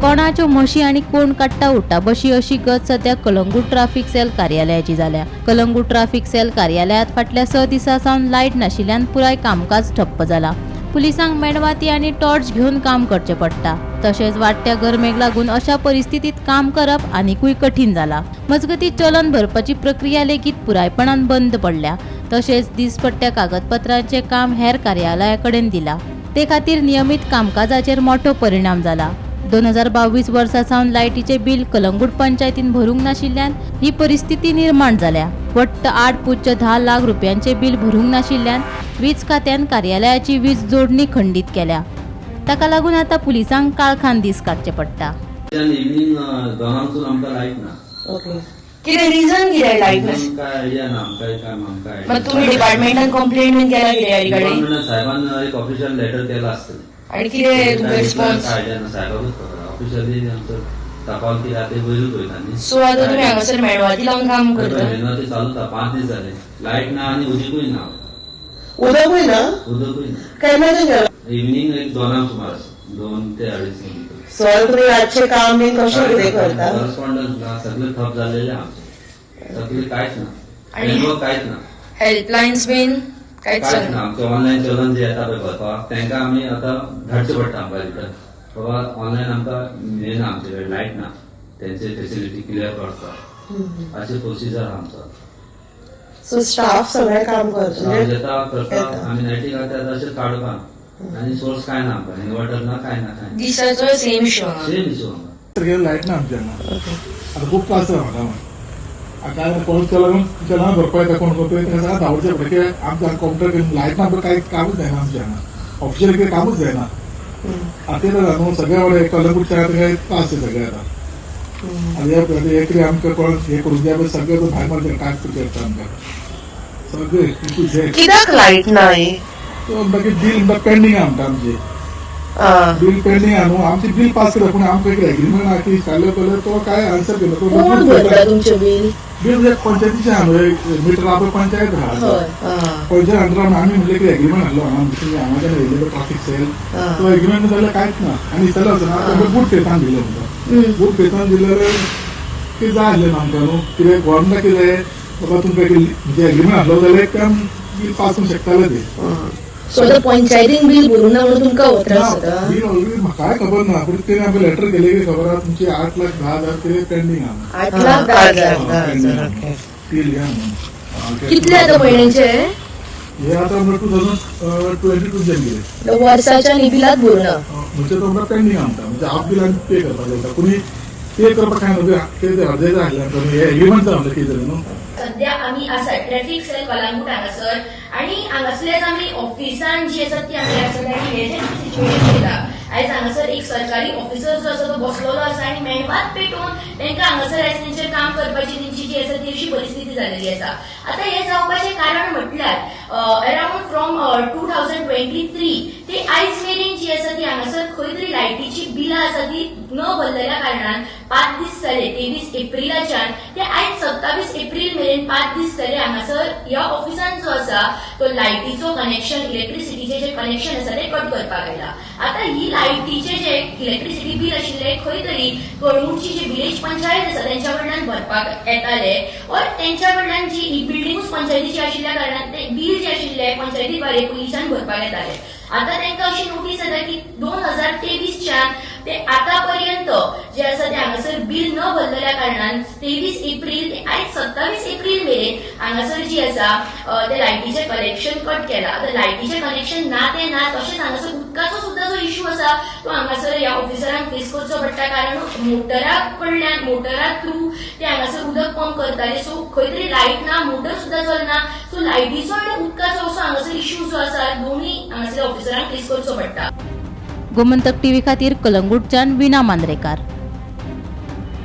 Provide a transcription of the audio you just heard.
कोणाच्यो म्हशी आनी कोण काडटा उठाबशी अशी गत सध्या कलंगूट ट्राफिक सेल कार्यालयाची जाल्या. कलंगूट ट्राफिक सेल कार्यालयात फाटल्या 6 दिसां सावन लायट नाशिल्ल्यान पुराय कामकाज ठप्प जाला. पुलिसांक मेणवाती आनी टॉर्च घेवन काम करचें पडटा. तशेंच वाडट्या गरमेक लागून अशा परिस्थितीत काम करप आनिकूय कठीण जाला. मजगतीं चलन भरपाची प्रक्रिया लेगीत पुरायपणान बंद पडल्या. तशेंच दिसपट्ट्या कागदपत्रांचें काम हेर कार्यालया कडेन दिलां. ते खातीर नियमीत कामकाजाचेर मोठो परिणाम जाला. 2022 वर्सा सावन लायटीचें बिल कलंगूट पंचायतीन भरूंक नाशिल्ल्यान ही परिस्थिती निर्माण जाल्या. वट्ट 8.10 लाख रुपयांचें बिल भरूंक नाशिल्ल्यान वीज खात्यान कार्यालयाची वीज जोडणी खंडीत केल्या. ताका लागून आतां पुलिसांक काळखान दीस काडचे पडटा. इव्हनिंग 2 सून आमकां लायट ना. ओके, कितें रिजन कितें लायट ना? काय आयडिया ना आमकां, काय आमकां. मग तुम्ही डिपार्टमेंटान कंप्लेंट बीन केला कितें ह्या कडेन? डिपार्टमेंटान साहेबान एक ऑफिशियल लेटर केला आसतलें. आणि कितें तुमकां रिस्पॉन्स? काय आयडिया ना, साहेबाकूच खबर. ऑफिशियली आमचो टपाल कितें आहा ते वयरूच वयता न्ही. सो आता तुम्ही हांगासर मेणवाती लावन काम करता? मेणवाती चालूच आहा, 5 दीस जाले लायट ना आनी उदीकूय ना. उदकूय ना? उदकूय ना. केन्नाच्यान गेला? इव्हनिंग एक 2 सुमार आसा, 2 ते 2.5 भितर. सो आता तुमी रातचें काम बीन कशें कितें करता? करस्पॉन्डन्स ना, सगळे ठप झालेले आमचे, सगळे कांयच ना. आणि- नेटवर्क कांयच ना. हेल्पलायन्स बीन कांयच? कांयच ना. आमचे ऑनलायन चलन जे येता पळय भरपाक, तांकां आमी आतां धाडचे पडटा आमकां रिटर्न, बाबा ऑनलायन आमकां हे ना, आमचे कडेन लायट ना, तेंचे फेसिलिटी क्लियर करता, अशें प्रोसिजर आहा आमचो. सो स्टाफ सगळें काम करता म्हणजे? येता करता. येता. आमी नायटीक आतां तशेंच काडपा आनी सोर्स काय ना आमकां, इन्वर्टर ना, काय ना, काय. दिसाचो सेम इशू. सेम इशू आमकां. तर लायट ना आमच्या हांगा. आता खूप त्रास जाला म्हाका. आता काय कोण चलन चलन भरपा येता, कोण करता ताका सगळं धांवचे पडटा कित्याक आमच्या कावंटर लायट ना, आमकां कांय कामूच जायना. आमच्या हांगा ऑफिशियल कितें कामूच जायना. आतां तें न्हू सगळे वडे कलंगूटच्या काय त्रास ते सगळे. आतां आनी हे कितें आमकां कोण हे करूंक जाय पळय, सगळे तो भायर मारचे, काय करता आमकां सगळे टू झेड. कित्याक लायट ना ही? तो म्हणटा की बील म्हणटा पेंडींग आहा म्हणटा आमचे. बील पेंडींग आहा न्हू आमचे, बिल पास केलं, पूण आमकां एक एग्रीमेंट आहा की चालू केलं, तो काय आन्सर केलो तो. कोण भरता तुमचें बील? बिल म्हणजे पंचायतीचे आहा न्हू मिटर, आपले पंचायत आहा. पंचायत अंडर आमी म्हणले की एग्रीमेंट हाडलो हांगा, हांगाच्यान येयलेलो ट्राफीक सेल. तो एग्रीमेंट जाल्यार कांयच ना आनी इतलो वचना तांकां गुड फेथान दिले म्हणटा. गुड फेथान दिलें की जाय आसलें आमकां न्हू कितें, गव्हर्मेंटाक कितें बाबा तुमकां म्हणजे एग्रीमेंट हाडलो जाल्यार काम बील पास करूंक शकताले ते. सो आतां पंचायतीन बील भरूंक ना म्हणून तुमकां हो त्रास जाता? बिल ऑलरेडी म्हाकाय खबर ना, पूण तेणी आमकां लेटर केले की खबर आहा तुमची 8,10,000 कितें पेंडींग आहा. 8 लाख 10 आठ हजार. लाख 10 हजार, ओके. बिल या म्हणून. कितले आतां म्हयन्याचे? हे आता 2022 गेले. वर्साच्या न्ही बिलात भरूना? म्हणजे तो आमकां पेंडींग आमकां, म्हणजे हाफ बील आमी पे करपाक जाता, कोणी पे करपाक काय न्हू, कितें अर्दे जाय आसलें आमकां हे एग्रीमेंट जाय म्हणलें कितें जालें न्हू. सध्या आमी आसा ट्रॅफिक सेल कलांगूट हांगासर आणि हांगासरल्याच आमी ऑफिसान जी आसा ती आमी आसा आणि हे जे सिच्युएशन येता, आयज हांगासर एक सरकारी ऑफिसर जो आसा तो बसलेलो आसा आणि मेणवात पेटोवन तांकां हांगासर आयज तेंचेर काम करपाची तेंची जी आसा ती अशी परिस्थिती जाल्लेली आसा. आतां हें जावपाचें कारण म्हटल्यार अरावंड फ्रॉम 2023 ते आयज मेरेन जी आसा ती हांगासर खंय तरी लायटीची बिलां आसा ती न भरलेल्या कारणान 5 दीस जाले. 23 एप्रिलाच्यान ते आयज 27 एप्रिल मेरेन 5 दीस जाले, हांगासर ह्या ऑफिसान जो आसा तो लायटीचो कनेक्शन, इलेक्ट्रिसिटीचे जे कनेक्शन आसा ते कट करपाक आयला. आतां ही लायटीचे जे इलेक्ट्रिसिटी बील आशिल्ले, खंय तरी कळंगूटची जी विलेज पंचायत आसा तेंच्या कडल्यान भरपाक येताले और तेंच्या कडल्यान जी ही बिल्डिंगूच पंचायतीची आशिल्ल्या कारणान ते बील जे आशिल्ले पंचायती द्वारे पयलींच्यान भरपाक येताले. आतां तांकां अशी नोटीस येता की 2023च्यान ते आतां पर्यंत जे आसा ते हांगासर बील न भरलेल्या कारणान 23 एप्रिल ते आयज 27 एप्रिल मेरेन हांगासर जी आसा ते लायटीचें कनेक्शन कट केला. आतां लायटीचें कनेक्शन ना ते ना, तशेंच हांगासर उदकाचो सुद्दां जो इश्यू आसा तो हांगासर ह्या ऑफिसरांक फेस करचो पडटा, कारण मोटरा कडल्यान, मोटरा थ्रू ते हांगासर उदक पंप करताले. सो खंय तरी लायट ना, मोटर सुद्दां चलना, सो लायटीचो आनी उदकाचो असो हांगासर इश्यू जो आसा दोनूय हांगासरल्या ऑफिसरांक फेस करचो पडटा. गोमंतक टीव्ही खातीर कलंगूटच्यान विना मांद्रेकार.